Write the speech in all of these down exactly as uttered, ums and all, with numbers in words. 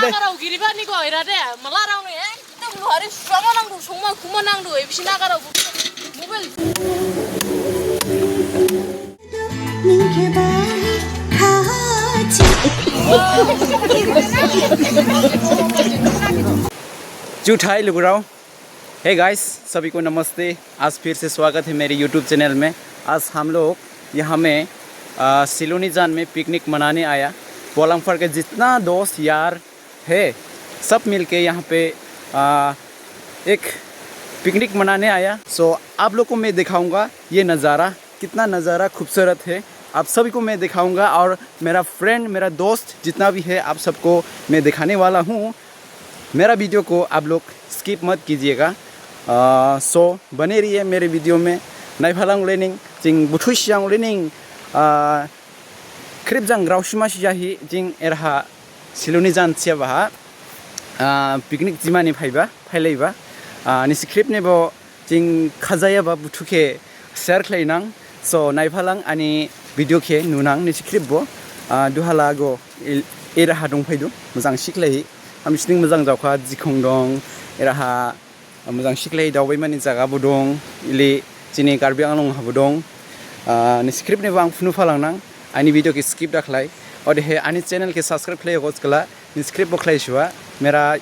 Karau giriba ni ko era de, malarau ni, eh? Itu lu hari sama nangdu, semua kuma nangdu, eh, bisi nagarau, mobile. Juthai lugurao। Hey guys, सभी को नमस्ते। आज फिर से स्वागत है मेरे YouTube चैनल में। आज हम लोग यहाँ में, आ, सिलोनी जान में पिकनिक मनाने आया। पोलंगफर के जितना दोस्त यार है, सब मिलके यहाँ पे, आ, एक पिकनिक मनाने आया। So, आप लोग को मैं दिखाऊंगा ये नज़ारा, कितना नज़ारा खूबसूरत है, आप सभी को मैं दिखाऊंगा। और मेरा फ्रेंड, मेरा दोस्त जितना भी है, आप सबको मैं दिखाने वाला हूँ। मेरा वीडियो को आप लोग स्किप मत कीजिएगा। आ, so, बने रहिए मेरे वीडियो में। Naiphalang lening, jing buthu siyang lening, आ, khrip jang graosima sijahi, jing eraha Siloni jan siyabaha, ah, picnic jimani phaiba, phailaiba. Ah, nisi khrip nebo jing khajayaba buthu khe share khlainang. So, naiphalang ani video khe nunang nisi khrip bo. Ah, duhala go il-, eraha dongphaidu, mojang sikhlaihi. Hamsining mojang jaokha, jikhong dong, eraha Mojang sikhlai daobaimani jaga bo dong, ili jini Karbi Anglong habo dong. Ah, nisi khrip nebo ang phunu phalangnang, ani video khe skip da khlai. Odehe ani channel khe subscribe khlai yakhos khala, nisi khrip bo khlai sua. मेरा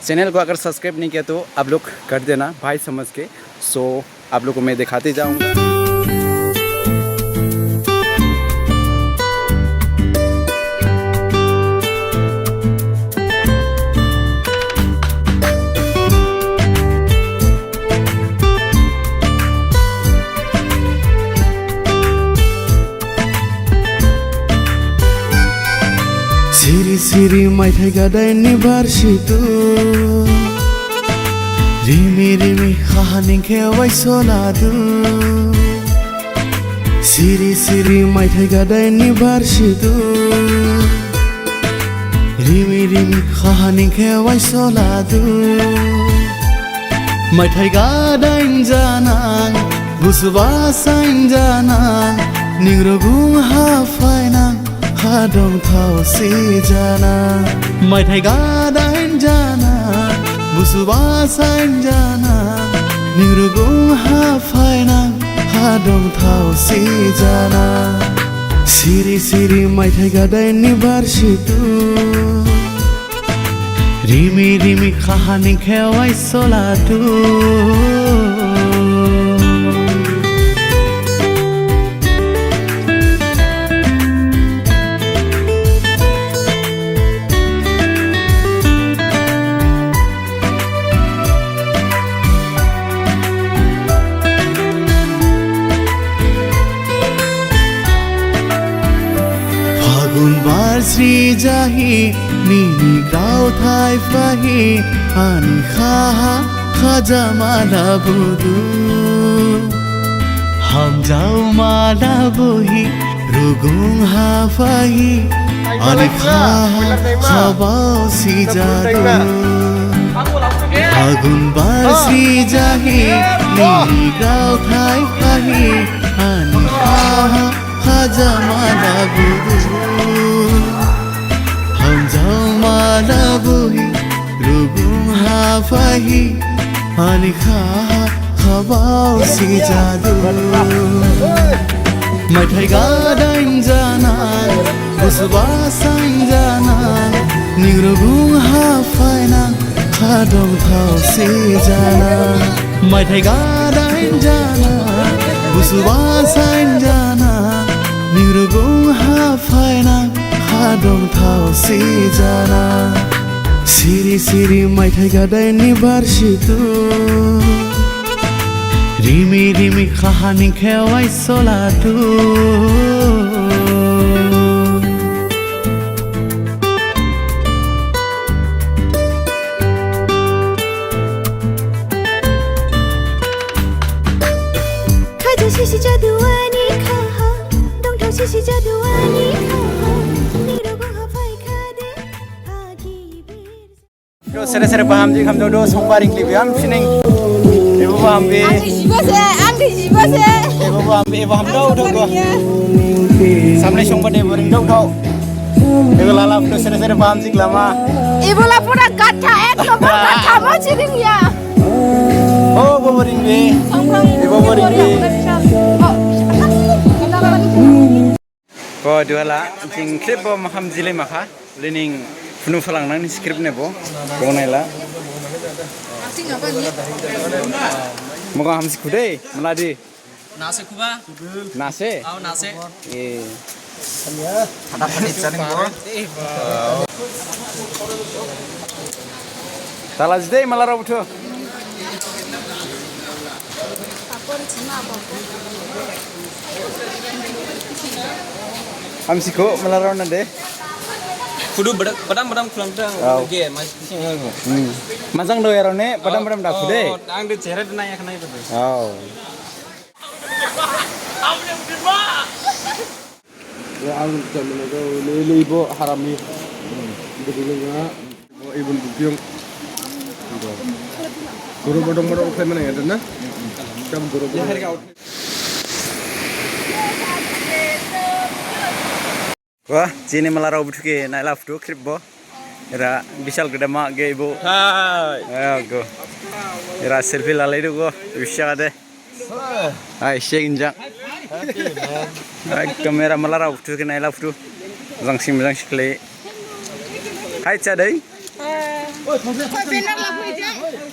चैनल को अगर सब्सक्राइब नहीं किया तो आप लोग कर देना भाई समझ के। So, आप लोग को मैं दिखाते जाऊंगा। Siri siri maithai gadain ni barsitu, rimi rimi khaha ning khe waisoladu. Siri siri maithai gadain ni barsitu, rimi rimi khaha ning khe waisoladu. Maithai gadain janang, busu basain janang, ning rugung ha phainang, ha dongthao si janang. Maithai gadain janang, busu basain janang, ning rugung ha phainang, ha dongthao si janang. Siri siri maithai gadain ni barsitu, rimi rimi khaha ning khe waisoladu. Phagun bar sri jahi, nini graothai phahi, ani khaha khajama labudu. Hamjaoma labuhi, rugung ha phahi, ani khaha khabao si jadu. Phagun bar sri jahi, nini graothai phahi, ani khaha khajama labudu. Hamjaoma labuhi, rugung ha phahi, ani khaha khabao si jadu. Maithai gadain janang, busu basain janang, ning rugung ha phainang, ha dongthao si janang. Maithai gadain janang, busu basain janang, ning rugung ha phainang, ha dongthao si janang. Siri siri maithai gadain ni barsitu, rimi rimi khaha ning khe waisoladu. Khaja sisi jadu ani khaha, dongthao sisi jadu ani khaha, nirok ha phai khade, agi bir. Do sere sere bahamjik hamjao do, songba ringkli bi hamsining. Ebo bahambi. Ang di jibo se, ang di jibo se. Ebo bahambi, ebo hamdao do go. Samne songba de bo ringdao do. Ebo lala do sere sere bahamjik lama. Ibola pura gatha, ek nombor gatha, mo siring ya. O, bobo ring be. Ibo boring be. Ko duhala, jing khrip bo makham jilai makha. Lening phunu phalang nang ni script ne bo. Bo naila. Moga hamsi khudei, maladi. Nase khuba. Nase? Au, nase. Eh. Phata phati jaring bo. Tala jidei malarao buthu. Hamsi kho malarao nade. Phudu badam badam khulang dang. Au. Ge, mas. Hmm. Majang do yaro ne, badam badam da phude. Oh, ang de chere de naya khnai bade. Au. Ya, ang jam ne do, le, le, ibo harami. Ibo dulu ya. Ibo, ibo bukyong. Guru bodong bodong khlai mana ya, na? Jam guru bodong. Wah, jini malarao buthu khe nailaphudu khrip bo. Era Bishal gedema ge ibo. Hai. Ya, go. Era selfie lalaidu go. Bishal de. Hai, shake injang. Happy, man. Ekdom era malarao buthu khe nailaphudu. Jangsi mojang sikle. Hai, chadai.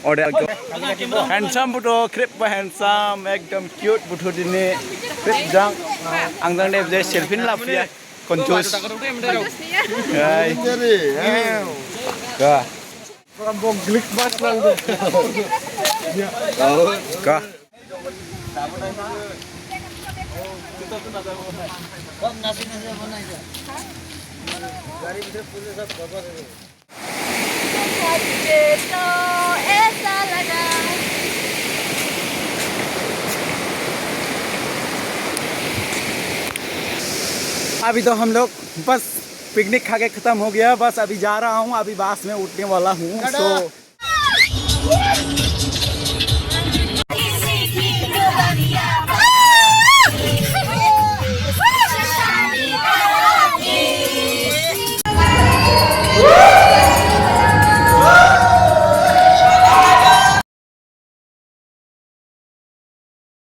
Ode ekdom. Handsome buthu, khrip bo handsome, ekdom cute buthu dini. Khrip jang. Ang jang de je selfie laphuya. Confuse. Hai. Ga. Ga. अभी तो हम लोग बस पिकनिक खा के खत्म हो गया, बस अभी जा रहा हूँ, अभी बस में उठने वाला हूँ। So